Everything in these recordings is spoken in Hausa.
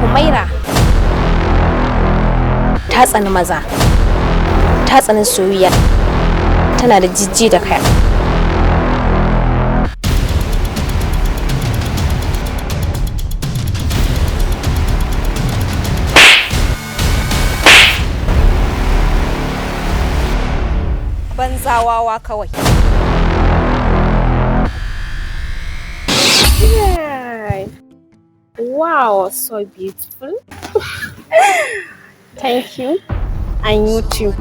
Humaira ta tsani maza, ta tsani soyayya, tana da jijji da kai. Banzawawa kawai. Wow, so beautiful. Thank you. And you too.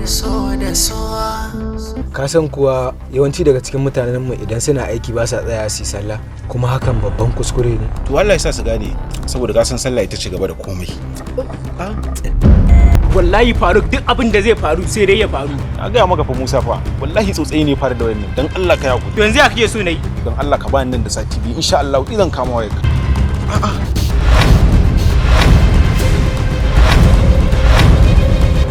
Ka san kuwa yawanci daga cikin mutanenmu idan suna aiki ba sa tsaya su yi sallah, kuma hakan babban kuskure ne. To, Allah ya sa su gane, saboda ka san sallah ita ce gaba da komai. Wallahi Faruk, duk abin da zai faru sai dai ya faru. Na gaya maka fa Musa fa, wallahi tsotsayi ne fara da wayannan. Dan Allah ka yakuri. To, yanzu ya kake so nayi? Dan Allah ka bani nan da sati 2, insha Allah idan kama wayarka. A'a.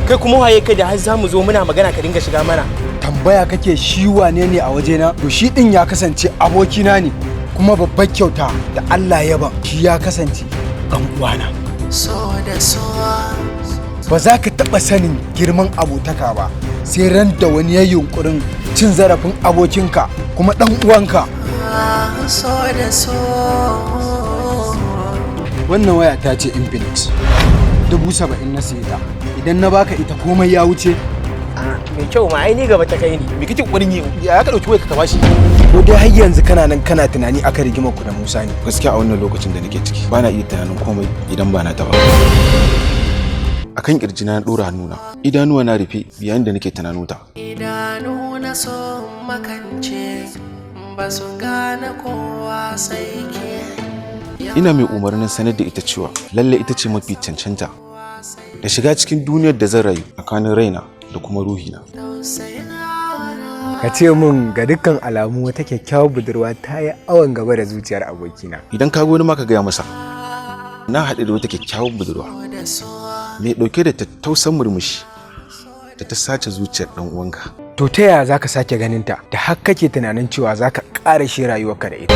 Kai kuma waye kai da har zamu zo muna magana ka dinga shiga mana? Tambaya kake shi wane ne a wajena? To, shi din ya kasance abokina ne, kuma babbar kyauta da Allah ya ban, shi ya kasance dan uwana. Ba za ka taɓa sanin girman abotaka ba sai ran da wani ya yunkurin cin zarafin abokinka kuma ɗan uwanka. Wannan waya ta ce Infinix, 70,000 na siye ta. Idan na baka ita, komai ya wuce. Mai kyau ma, ai ni gaba ta kai ni. Me kake kokarin yi? Ya ka dauki wayarka ka bashi? Ko dai har yanzu kana nan kana tunani akan rigimar ku da Musa ne? Gaskiya a wannan lokacin da nake ciki, bana iya tunanin komai idan ba na ta ba. Akan kirjina na dora hannuna, idanuwa na rufe yayin da nake tunano ta. Idanu na son makance, ba su gane kowa sai ke. Ina mai umarnin sanar da ita cewa lalle ita ce mafi cancanta da shiga cikin duniyar da zan rayu tsakanin raina da kuma ruhina. Ka ce min, ga dukkan alamu wata kyakkyawar budurwa ta yi awon gaba da zuciyar abokina. Idan ka wani ma ka gaya masa na haɗu da wata kyakkyawar budurwa mai ɗauke da tattausan murmushi da ta sace zuciyar ɗan uwanka. To, ta yaya zaka sake ganin ta da har kake tunanin cewa zaka ƙara shi rayuwarka da ita?